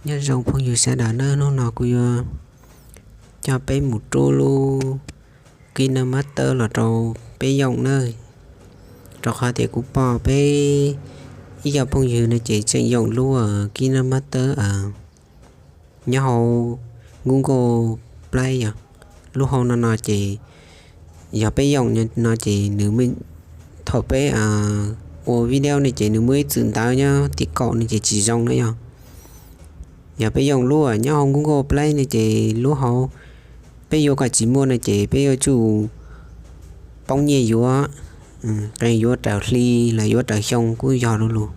Nyob zoo phooj ywg sawv daws nawb, hnub no kuv yuav coj peb mus rub lub KineMaster los rau peb yoom nawb. Rau qhov tias kuv pom peb ib co phooj ywg no ces tseem yoom lub KineMaster nyob hauv Google Play yom. Lub hauv no no ces yog peb yoom no ces nws, thaum peb ua video no ces nws muaj ib txwm ntawv nyob tim kaum no ces tsis zoo na yog. Yog peb yoom lub nyob hauv Google Play no ces lub hauv peb yuav kom tsis muaj no ces peb yuav tsum poob nyiaj yuav, qee yuav raws hli los yuav raws xyoo kuj yog lu lug.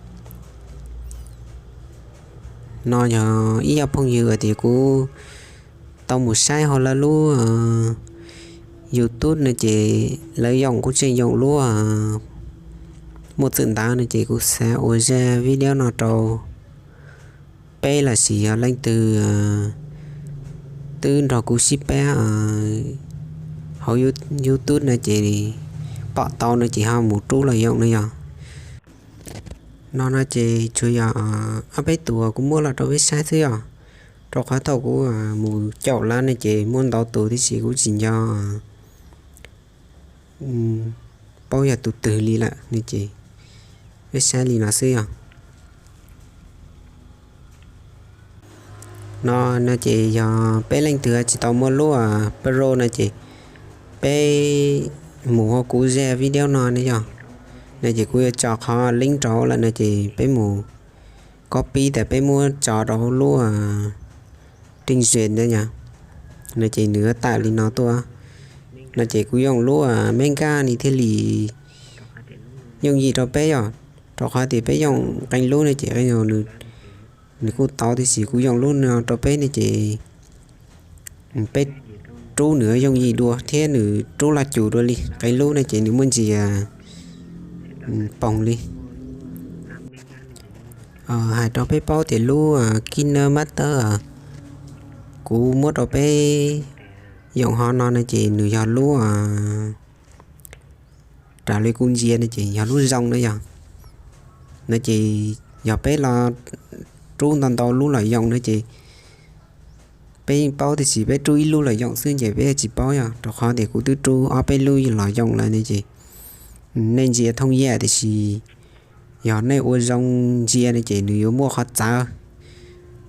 No yog ib co phooj ywg tias kuv tau mus saib hauv lawv lub YouTube no ces lawv yoom kuj tseem yoom lub muaj txwm ntawv no ces kuv xav ua zaj video no rau peb lossis yog leej twg twb nrog kuv sib pab hauv YouTube no ces pom tau no ces ho mus rub los yoom no yog. No no ces tsuas yog ob peb tus kuv muab los rau peb saib xwb yog. Rau qhov thaum kuv mus caum lawv no ces muaj ntau tus tiam sis kuv tsis nco paub yog tus twg li lawm no ces peb saib li no xwb yog. No no ces yog peb leej twg tsis tau muaj lub Pro no ces peb mus hauv kuv zaj video no ne yog. No ces kuv yuav tso qhov link rau lawm no ces peb mus copy tas peb muab tso rau hauv lub Trees Zone ntawd yog. No ces nws yuav tawm li no tuaj. No ces kuv yoom lub Mega no thiaj li yooj yim rau peb yog. Rau qhov tias peb yoom qee lub no ces qee nws kuj tau tiam sis kuv yoom lub no rau peb no ces peb rub nws yooj yim dua thiab nws rub loj cum dua li. Qee lub no ces nws muaj ntsis poog li. Hais rau peb paub tias lub KineMaster kuv muab rau peb yoom hov no no ces nws yog lub, raws li kuv ntsia no ces yog lub zoo na yog. No ces yog peb los rub ntau ntau lub los yoom no ces peb yeej paub tiam sis peb rub ib lub los yoom xwb ces peb tsis paub yog. Rau qhov tias kuv twb rub ob peb lub los yoom lawm no ces nej ntsia thooj yam tiam sis yog nej ua zoo ntsia no ces nws yuav muaj qhov txawv.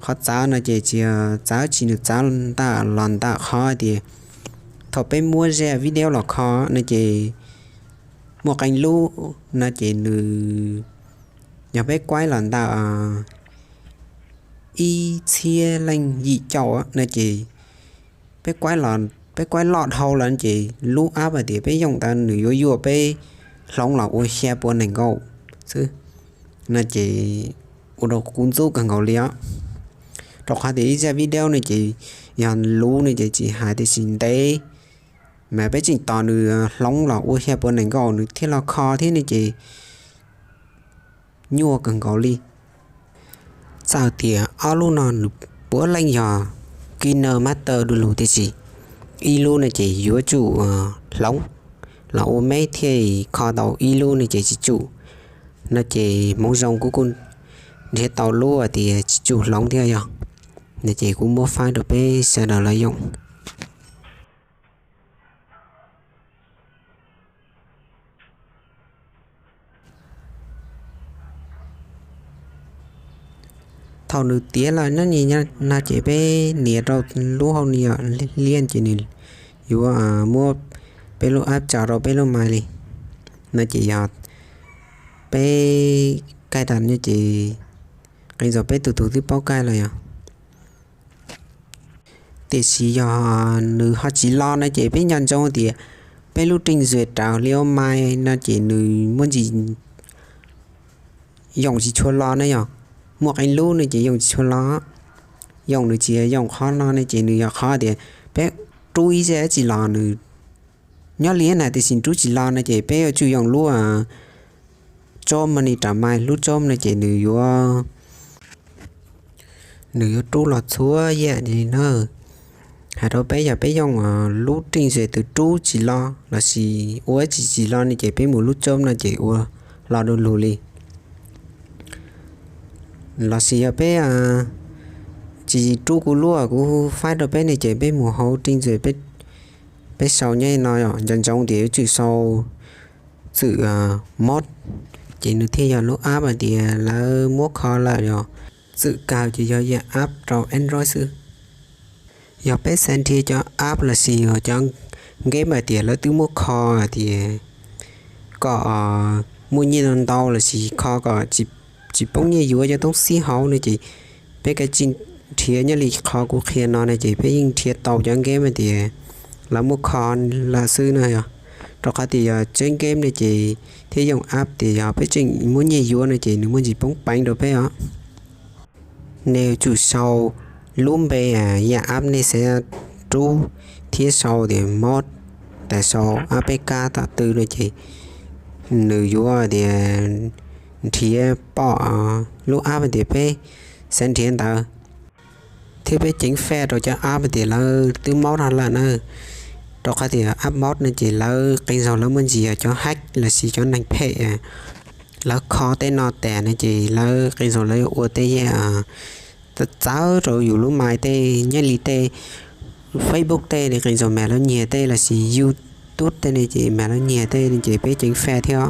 Qhov txawv no ces tsis yog txawv tsis, nws txawv ntawm los ntawm qhov tias thaum peb muab zaj video los kho no ces muaj qee lub no ces nws, yog peb kuaib los ntawm ib txhiab leej yim caum no ces peb kuaib loj dhau lawm ces lub app hais tias peb yoom ntawd nws yuav yuam peb hloov los ua xya pua nees nkaum xwb. No ces ua rau kuv ntxub kawg nkaus li os. Rau qhov tias ib zaj video no ces yog luv no ces tsis hais tiam sis ntev mas peb tseem tos nws hloov los ua xya pua nees nkaum nws thiaj los kho thiab no ces nyuaj kawg nkaus li. Txawm tias ob lub no nws puav leej yog KineMaster du lug tiam sis ib lub no ces yuav tsum hloov los ua meb thiaj kho tau, ib lub no ces tsis tsum. No ces hmoov zoo kuv kuj nrhiav tau lub tias tsis tsum hloov thiab yog. No ces kuv muab faib rau peb sawv daws los yoom. Thaum nws tiav lawm no ces peb nias rau lub hauv ni liaj ces nws yuav muab peb lub app tso rau peb lub mais li. No ces yog peb kaij tas no ces qee zaum peb tus tus twb paub kaij los yog. Tiam sis yog nws ho tsis los no ces peb nco ntsoov tias peb lub Trees Zone raws li ua mais no ces nws muaj ntsis yoom tsis tshua los na yog. Muaj qee lub no ces yoom tsis tshua los, yoom nws tsis yoom qhov no no ces nws yog qhov tias peb rub ib zaj tsis los nws nyob li na tiam sis rub tsis los no ces peb yuav tsum yoom lub Chrome no ni raws mais. Lub Chrome no ces nws yuav, nws yuav rub los txhua yam li na. Hais rau peb yog peb yoom lub Trees Zone twg rub tsis los lossis ua tsis tsis los no ces peb mus lub Chrome no ces ua los du lug li. Lossis yog peb Tsis rub kuv luaj, kuv faib rau peb ne ces peb mus hauv Tij Ntxwm, peb sau nyob no, nco ntsoov tias yuav tsum sau txwm mod, ces nws thiaj yog lub app hais tias lawv muab kho lawm yog. Txwm kawg ces yog yam app rau Android xwb. Yog peb xav nrhiav cov app lossis cov game hais tias lawv twb muab kho tias kom muaj nyiaj ntau lossis kho kom tsis poob nyiaj yuav cov toob xib hauv no ces peb kav tsij nrhiav nyob li qhov kuv qhia no no ces peb yeej nrhiav tau cov game hais tias lawv muab kho lawm xwb no yog. Rau qhov tias yog tseeb game no ces thiab yooj app tias yog peb tseem muaj nyiaj yuav no ces nws muaj ntsis poob peev rau peb os. Nej yuav tsum sau lub npe yam app nej xav rub thiab sau tias mod, tas sau A P K tom tw no ces nws yuav tias nrhiav pom lub app tias peb xav nrhiav ntawd. Thiab peb ceev faj rau cov app tias lawv twb mod lawm na. Rau qhov tias app mod no ces lawv qee zaug lawv muaj ntsis yog cov hack lossis cov neeg phem lawv kho tej no tas no ces lawv qee zaug lawv yuav ua tej yam txawv rau yus lub mai tej nyob li tej Facebook tej ne, qee zaug mam lawv nyiag tej lossis YouTube tej ne ces mam lawv nyiag tej no ces peb ceev faj thiab.